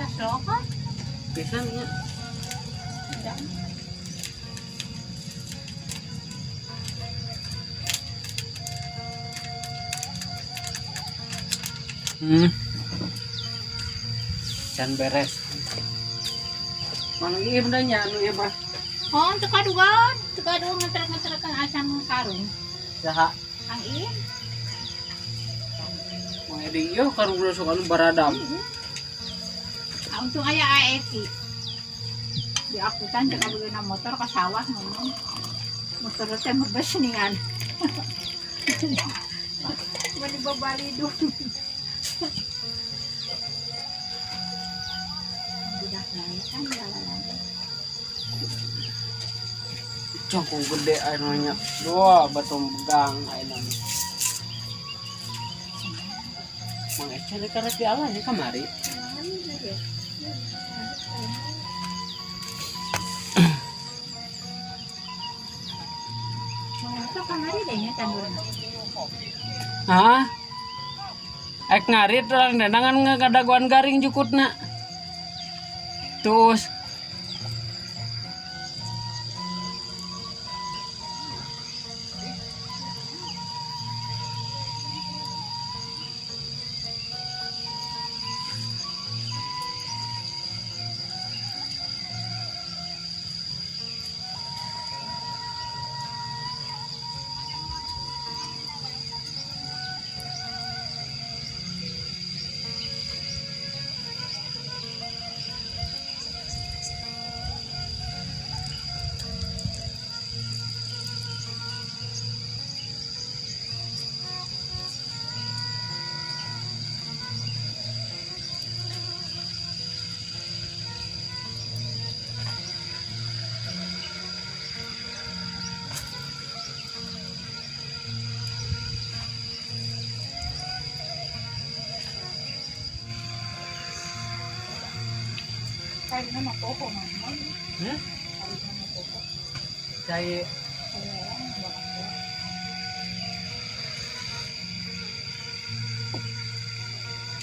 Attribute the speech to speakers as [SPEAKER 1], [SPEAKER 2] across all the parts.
[SPEAKER 1] Saslokan.
[SPEAKER 2] Pisan nya.
[SPEAKER 1] Tidak.
[SPEAKER 2] Can beres. Mang ieu nya anu ieu mah.
[SPEAKER 1] Oh, teu kadugan, teu kadugan ngetrek-ngetrekan asam karung.
[SPEAKER 2] Saha?
[SPEAKER 1] Kang Iin.
[SPEAKER 2] Mang Eding ieu karung sok anu baradam.
[SPEAKER 1] Ah, untung aya AEP. Di akutan cek abeuna motor ka sawah ngomong. Motor teh mebes ningan. Mani babalidung. Budak lain kan jalanan.
[SPEAKER 2] Cangkung gede anu nya. Dua batum begang aya nama. Mang Eca rek karek di alah nya kamari.
[SPEAKER 1] Mau kamari deh nya tandurna.
[SPEAKER 2] Hah? Ek ngarit orang dandangan ngadaguan garing jukutna. Terus
[SPEAKER 1] Kali na mapoho man.
[SPEAKER 2] Hmm?
[SPEAKER 1] Kali na mapoho.
[SPEAKER 2] Cai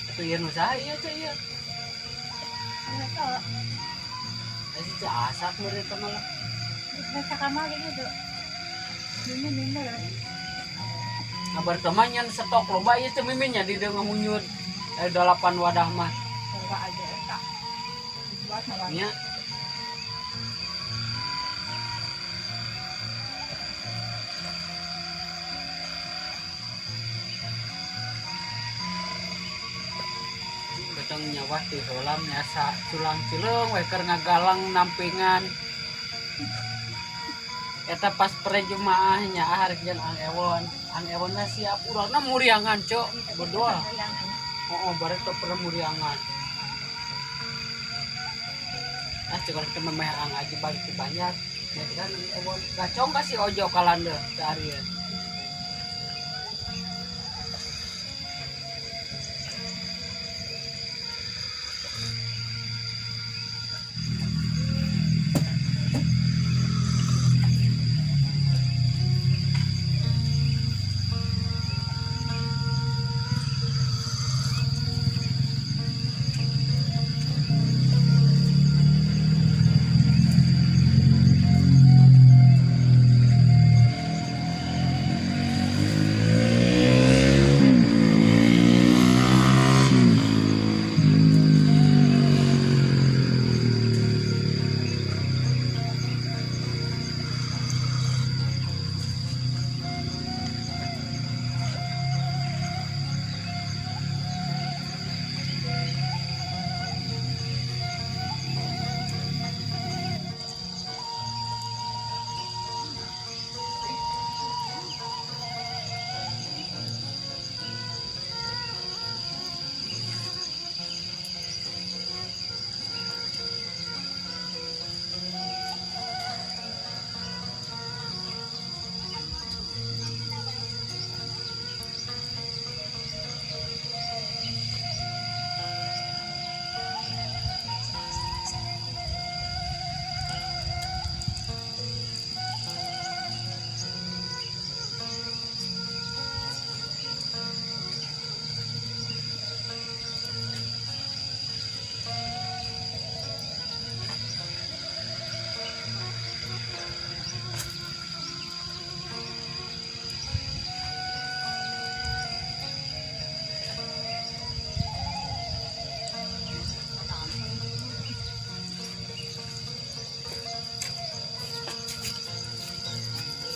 [SPEAKER 2] atuh ieu nu saha ieu teh ieu?
[SPEAKER 1] Ano to?
[SPEAKER 2] Eh, si asak meureun teh malah.
[SPEAKER 1] Nasa kamari gitu. Ini ini lah.
[SPEAKER 2] Ngabar temannya stok loba ieu teh miminnya di dieu ngamunyut. Eh delapan wadah mah.
[SPEAKER 1] Enggak aja tak. Buat malah.
[SPEAKER 2] Nya. Beteng nyawa ti heula asa culang cileung we keur ngagalang nampingan. Eta pas pre jumaah nya harek jeung Ang Ewon. Ang Ewon na siap urangna muriangan cok berdoa. Oh, oh bareng teu pernah muriangan. Ah cek orang teh memeh Ang Aji balik di Banjar. Ya kan Ang Ewon gacong kasih ojo kalanda seharian.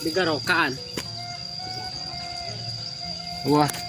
[SPEAKER 2] Digarokan. Wah.